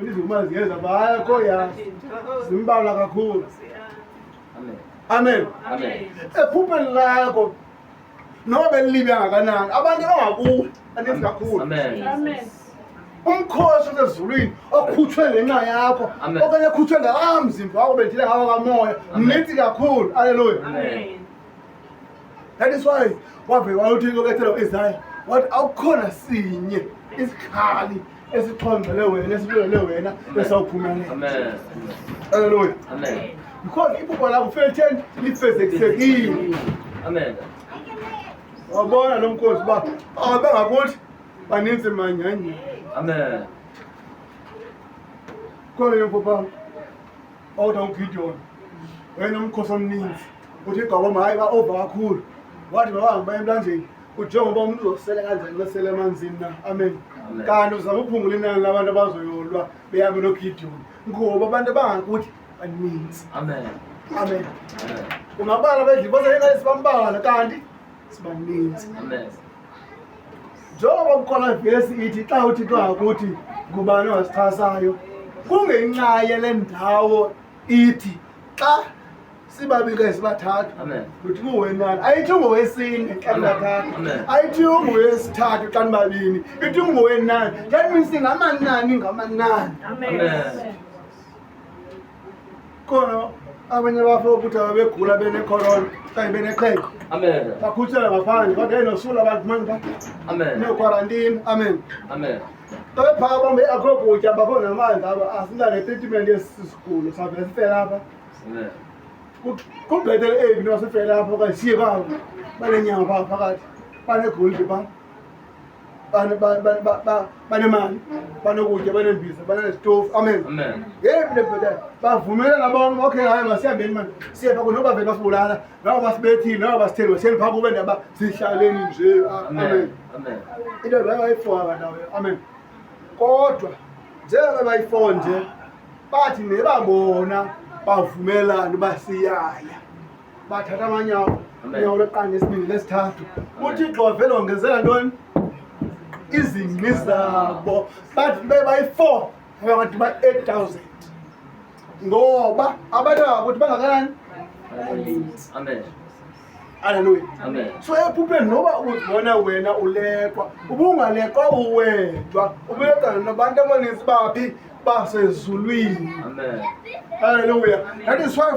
Izuma ziyeza bayakho yazi zimbalwa kakhulu. Amen. Amen. Amen. Ephupheni lakho noba belilibi kangakanani abantu abangakuwe baninzi kakhulu. Amen. Amen. Umkhosi osezulwini okhutshwe ngenxa yakho Amen. okanye okhutshwe ngalaa mzimba wakho bendithile ngawo kamoya Amen. mninzi kakhulu. Haleluya. Amen. That is why wave wayuthixo kethela uIsaya wathi akukhona sinye isikhali esixhongele wena esibulele wena esawuphumelela. Amen. Haleluya. Amen. Because iphupho lakho felitheni lifezekisekile. Amen. Wabona lo mkhosi uba abengakuthi baninzi manyanya. Amen. Khona yomphupha awuthi uGideon wayenomkhosi omninzi uthi igqabama hayi ba-ova kakhulu wathi mabahambe baye emlanjeni ujonga uba umntu uzosele kanjani besele emanzini na amen Amen. kanti uzama uphungula inani labantu abazoyolwa behambe noGideon ngoba abantu abangakuthi baninzi. Amen. Amen. Amen. Ungabala abedli bose sibambala kanti sibaninzi. Amen. Njengoba kukhona ivesi ithi xa uThixo akuthi ngubani ongasixhasayo kungenxa yale ndawo ithi xa sibabili sibathathu Amen. uthi ungowenani ayithi ungowesine xa Amen. nibathathu Amen. ayithi ungowesithathu xa nibabini ithi ungowenani. That means ngamanani ngamanani. Amen. Amen. Khona abanye bafo ukuthi ababegula benecorona okanye beneqheko Amen. bakhutshelwa ngaphandle kodwa enosula abantu mani Amen. nequarantine. Amen. Amen. Babephaa bombe akho kutya bakho namanzi aba asina netreatment yesi sigulo savele sifele apha. Amen. Kubhetele ebi noba sifele apha okanye siye kwabo banenyama phaa phakathi banegolide phaa banemali banokutya banembiza banesitofu. Amen. Amen. Yeyiphi le bhetele bavumelana bonke okay hayi masihambeni mani siye phaa noba vele basibulala noba basibethile noba basitheni masiyeni phaa kube ndaba sihlaleni nje. Amen. Amen. Amen. Into bayifour abantu. Amen. Kodwa njengoba bayi-four nje bathi nebabona bavumelana uba siyaya bathatha amanyawo Amen. unyawo lokuqala nesibini lesithathu uThixo wavele wongezela ntoni izingqi zabo bathi bebayi-four abangathi ba-8,000 ngoba abantu abakuthi bangakanani. Amen. Halleluya. Amen. So ephupheni noba uzibona wena uleqwa ubungaleqwa uwedwa ubuleqwa nabantu abaninzi baphi basezulwini. Amen. Halleluya. That is why